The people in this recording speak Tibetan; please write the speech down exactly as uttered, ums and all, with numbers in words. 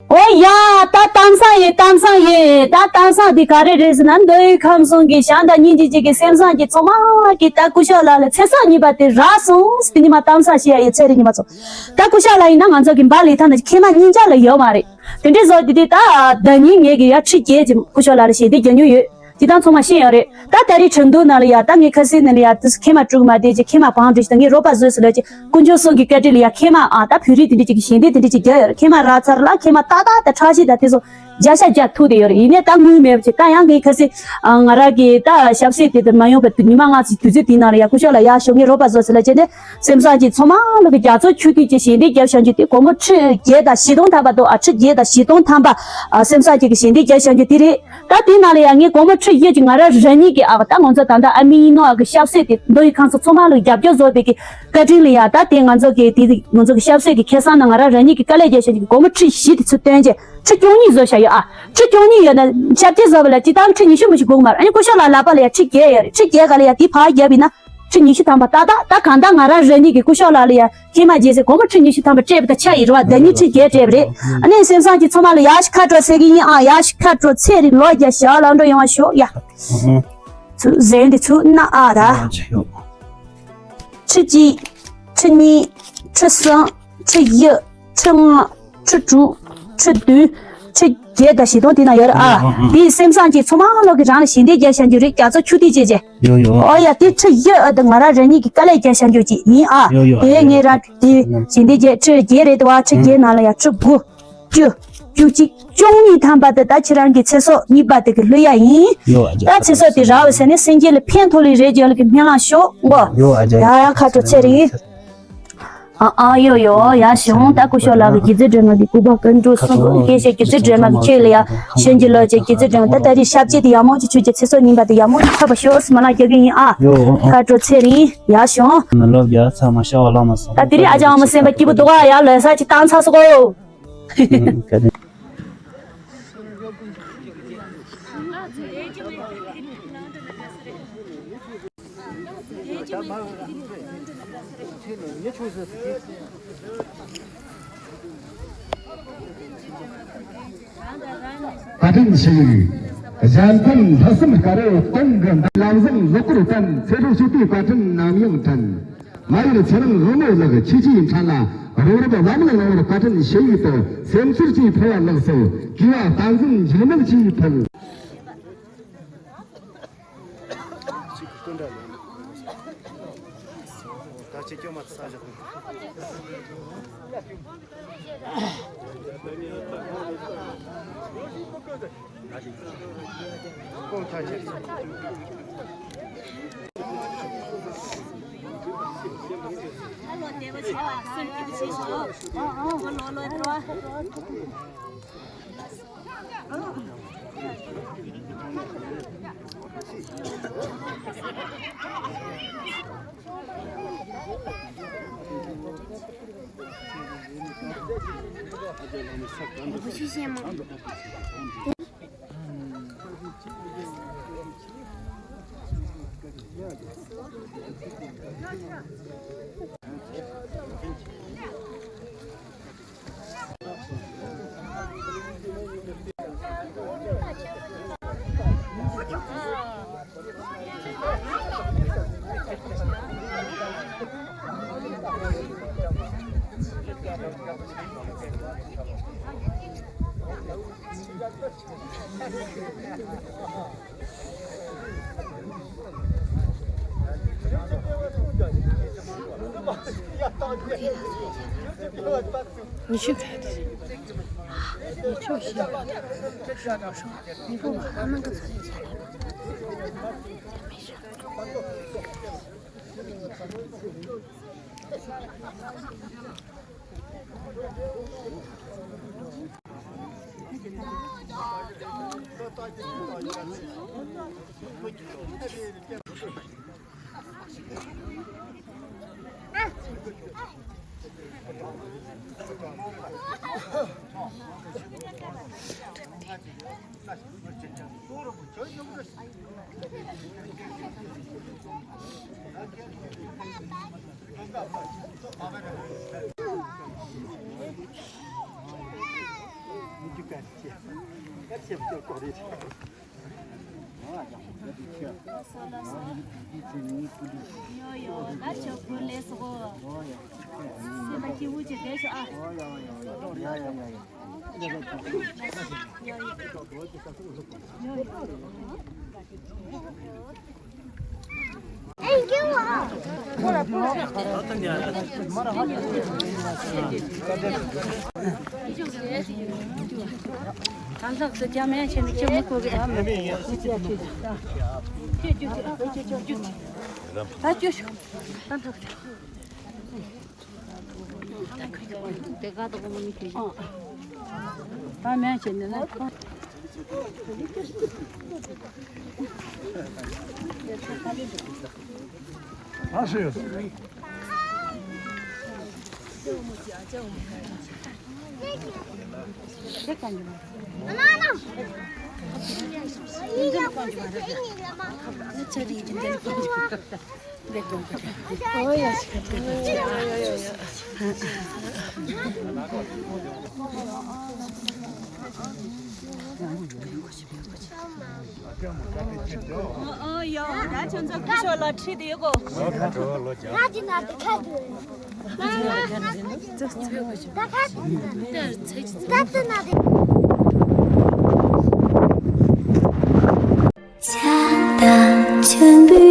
ཨོ་ཡ། ད་གཏམ་བཟང་ཡིན། གཏམ་བཟང་ཡིན། ད་གཏམ་བཟང་འདི་ག་རེ་རེད་ཟེར་ན། མདོ་དབུས་ཁམས་གསུམ་གྱི་ཞང་དང་སྙིང་རྗེ་གཅིག་གི་སེམས་བཟང་གི་ཚང་མ་གིས་ད་སྐུ་ཞབས་ལགས་ལ་ཚེ་སྲོག་གཉིས་པ་དེ་རག་སོང་། དེ་ནི་མ་གཏམ་བཟང་བཤད་ཡ་ཡོད་ཚད་རེད་ཉི་མ་ཚོ། ད་སྐུ་ཞབས་ལགས་ཡིན་ན་ང་ཚོ་གི་འབའ་ལི་ཐང་ནས་ཁེ་མ་གཉིས་ཆ་ལ་ཡོད་མ་རེད། དེ་འདྲའི་བཟོ་དེ་དེ་ད་ཟླ་ཉིན་ངེད་ཀྱི་ཡ་ཁྲི་བརྒྱད་ཀྱི་སྐུ་ཞབས་ལགས་ལ་ཞལ་འདེབས་རྒྱག་མྱོང་ཡོད། དེ་དང་ཚང་མ་ཤེས་ཡོད་རེད། ད་ད་རེས་ཁྲིན་ཏུའུ་ནང་ལ་ཡ་ད་ངའི་ཁ་སང་ནང་ལ་ཡ་ད་ཁེ་མ་དཀྲུག་མ་དེ་ཅིག་ཁེ་མ་བང་སྒྲིག་ཞིག་དང་ངའི་རོགས་པ་བཟོས་སུ་ལ་ཅིག་དཀོན་མཆོག་གསུམ་གྱི་བཀའ་དྲིན་ལ་ཡ་ཁེ་མ་ཨ་ད་བོད་རིགས་དེ་འདྲ་ཅིག་གི་ཞལ་འདེབས་དེ་འདྲ་ཅིག་རྒྱག་ཡོད་རེད། ཁེ་མ་རག་ཚར་ལ་ཁེ་མ་ཏག་ཏག་ད་ཁྲག་ཤེད་ད་དེ་ཚོ་བརྒྱ་ཆ་བརྒྱ་ཐུག་བསྡད་ཡོད་རེད། ཡིན་ནའི་ད་དངུལ་མེད་པ་ཅིག་ད་ཡང་ངའི་ཁ་སང་ང་རང་གི་ད་ཞབས་སེ་དེ་དེ་མ་ཡོང་པ་དུས་ཉི་མ་ལྔ་ཙམ་དུས་ཚོད་དེའི་ནང་ལ་ཡ་སྐུ་ཞབས་ལགས་ཡར་ཤོག་ངའི་རོགས་པ་བཟོས་སུ་ལ་བྱས་ནས་སེམས་བཟང་ཅིག་ཚང་མ་ལོ་གི་རྒྱ་མཚོ་ཆུ་ཐིགས་ཀྱི་ཞལ་འདེབས་རྒྱབ་བཞག་རྒྱུ་དེ་སྒོར་མོ་ཁྲི་བརྒྱད་དང་བཞི་སྟོང་ཐམ་པ་དང་ཨ་ཁྲི་བརྒྱད་དང་བཞི་སྟོང་ཐམ་པ་ཨ་སེམས་བཟང་ཅིག་གི་ཞལ་འདེབས་རྒྱབ་བཞག་རྒྱུ་དེ་རེད། ད་དེའི་ནང་ལ་ཡང་ངས་སྒོར་མོ་ཁྲི་བརྒྱད་ཅིག་ང་རང་རང་ཉིད་ཀྱི་ཨ་ད་ང་ཚོ་ད་ལྟ་ཨ་མི་ཡིན་ནོ་ཨ་གི་ཞབས་སེ་དེ་མདོ་དབུས་ཁམས་གསུམ་ཚང་མ་ལ་རྒྱབ་སྐྱོར་བཟོ་བའི་གི་བཀའ་དྲིན་ལ་ཡ་ད་དེ་ང་ཚོ་གི་དེ་ང་ཚོ་གི་ཞབས་སེ་གི་ཁེ་བཟང་ནང་ང་རང་རང་ཉིད་ཀྱི་དཀའ་ལས་རྒྱབ་བཞག་རྒྱུ་གི་སྒོར་མོ་ཁྲི་བཞི་དེ་ཚུར་བཏོན་རྗེས་ཁྲི་བཅུ་གཉིས་བཟོ་བཞག་ཡོད་ཨ། ཁྲི་བཅུ་གཉིས་ཡོད་ན་ཞབས་སྐྱེལ་བཟོ་བ་ལ་སྤྱིར་བཏང་ཁྲི་ཉི་ཤུ་མི་ཞིག་དགོས་མ་རེད། ཨ་ནི་སྐུ་ཞབས་ལགས་ལག་པ་ལ་ཡ་ཁྲི་བརྒྱད་ཡོད་རེད། ཁྲི་བརྒྱད་ག་ལ་ཡ་དེ་ཕར་བརྒྱབ་ཡིན་ན་ཁྲི་ཉི་ཤུ་ཐམ་པ་ཏག་ཏག་ད་གང་ལྟར་ང་རང་རང་ཉིད་ཀྱི་སྐུ་ཞབས་ལགས་ལ་ཡ་ཁེ་མ་རྗེས་སེ་སྒོར་མོ་ཁྲི་ཉི་ཤུ་ཐམ་པ་སྤྲད་པ་དང་ཆ་ཡི་རེད་བ། ཟླ་ཉིན་ཁྲི་བརྒྱད་སྤྲད་པ་རེད། ཨ་ནི་སེམས་བཟང་གི་ཚང་མ་ལ་ཡ་ཤི་ཁ་དྲོ་ཚེ་རིང་ཡིན་ཨ། ཡ་ཤི་ཁ་དྲོ་ཚེ་རིང་ལོ་བརྒྱ་ཞག་ལང་འགྲོ་ཡོང་བ་ཤོག་ཡ། ཚུ་ཟན་དེ་ཚུ་ན་ཨ་ད། ཁྲི་གཅིག་ཁྲི་གཉིས། ཁྲི་གསུམ། ཁྲི་བཞི། ཁྲི་ལྔ། ཁྲི་དྲུག་ཁྲི་བདུན། ཁྲི་བརྒྱད་དང་བཞི་སྟོང་དེ་ན་ཡོད་རེད་ཨ། ཨ་ཨ་ཨ། དེའི་སེམས་བཟང་གི་ཚོ་མང་ལོག་གི་རང་ལ་ཞལ་འདེབས་རྒྱག་བཞག་རྒྱུ་རེད། རྒྱ་མཚོ་ཆུ་ཐིགས་བྱས་བྱས། ཡོ་ཡོ། ཨོ་ཡ་དེ་ཁྲི་བཞི་ཨ་ད་ང་རང་རང་ཉིད་ཀྱི་དཀའ་ལས་རྒྱག་བཞག་རྒྱུ་ཅིག་ཡིན་ཨ། ཡོ་ཡོ། དེ་ངས་རང་དེ་ཞལ་འདེབས་རྒྱག་ཁྲི་བརྒྱད་རེད་དོ་ཨ། ཁྲི་བརྒྱད་ནང་ལ་ཡ་ཁྲི་དགུ། བཅུ། བཅུ་གཅིག་བཅུ་གཉིས་ཐམ་པ་དེ་ད་ཁྱེད་རང་གི་ཚེ་སྲོག་གཉིས་པ་དེ་གི་བླུ་ཡ་ཡིན། ཡོ་ཨ་ཅག་ད་ཚེ་སྲོག་དེ་རག་པ་ཟེར་ནས་སེམས་ཅན་ལ་ཕན་ཐོགས་ལེ་རེ་བྱོས་ལ་གི་སྨོན་ལམ་ཞོག་འགོ། ཡོ་ཨ་ཅག་ཡ་ཡ་ཁ་དྲོ་ཚེ་རིང་། ཨ་ཨ་ཡོ་ཡོ་ཡ་ཞུང་ད་སྐུ་ཞབས་ལགས་ཀྱི་རྗེ་བཙུན་སྒྲོལ་མ་གི་སྐུ་པར་བཀའ་འགྲོ་གསུང་འདུག་དགེ་བཤེས་རྗེ་བཙུན་སྒྲོལ་མ་གི་ཆོས་ལ་ཡ་ཞུང་གི་ལོ་ཅེ་རྗེ་བཙུན་སྒྲོལ་མ་ད་ད་རེས་ཞབས་ཕྱི་དེ་ཡག་མོ་ཅིག་ཆུ་ཅེ་ཚེ་སྲོག་ཉིན་པ་དེ་ཡག་མོ་ཅིག་ཐོབ་པ་ཤོག་སྨོན་ལམ་རྒྱག་གི་ཡིན་ཨ། ཡོ་ཨ། ཁ་དྲོ་ཚེ་རིང་ཡ་ཞུང་། ནི་ལོ་བརྒྱ་ཚང་མ་ཤ་བ་ལ་མ་སོང་། ད་དེ་རིང་ཨ་ཅག་ཨ་མ་སེམས་པ་སྐྱིད་པོ་འདུག་ཨ། ཡ་ལོ་ས་ཅིག་བཏང་ཚར་སོང་གོ། བཀའ་དྲིན་ཆེ། གཞན་ཕན་ལྷག་བསམ་དཀར་པོ་གཏོང་གི་འདུག་ལམ་བཟང་ལོག་སྐོར་བསྟན་ཚེ་རིང་ཞུ་དུས་བཀའ་དྲིན་ནམ་ཡང་དྲན། མ་ཡུལ་ཚེ་རིང་དབང་མོ་ལགས་ཁྱེད་ཀྱི་ཡིན་ཕྲན་ལ་རོགས་རམ་བླ་མ་ལ་གནང་བར་བཀའ་དྲིན་ཆེ་ཡིས་དུ་སེམས་ཚོར་གྱིས་ཕུལ་བ་ལགས་སོ། གུས་པ་བསྟན་འཛིན་འཇིགས་མེད་ཀྱིས་ཕུལ། ཨོ་ཡོ། ད་ཁྱོད་ཚོ་སྐུ་ཞབས་ལ་ཁྲིད་དེ་ཡོད་གོ། ང་ཅི་ན་དེ་ཁ་དུ། ད་ཁ་དུ་ན་དེ། ད་དུ་ན་དེ། ཆགས་དང་མཆོད་འབུལ་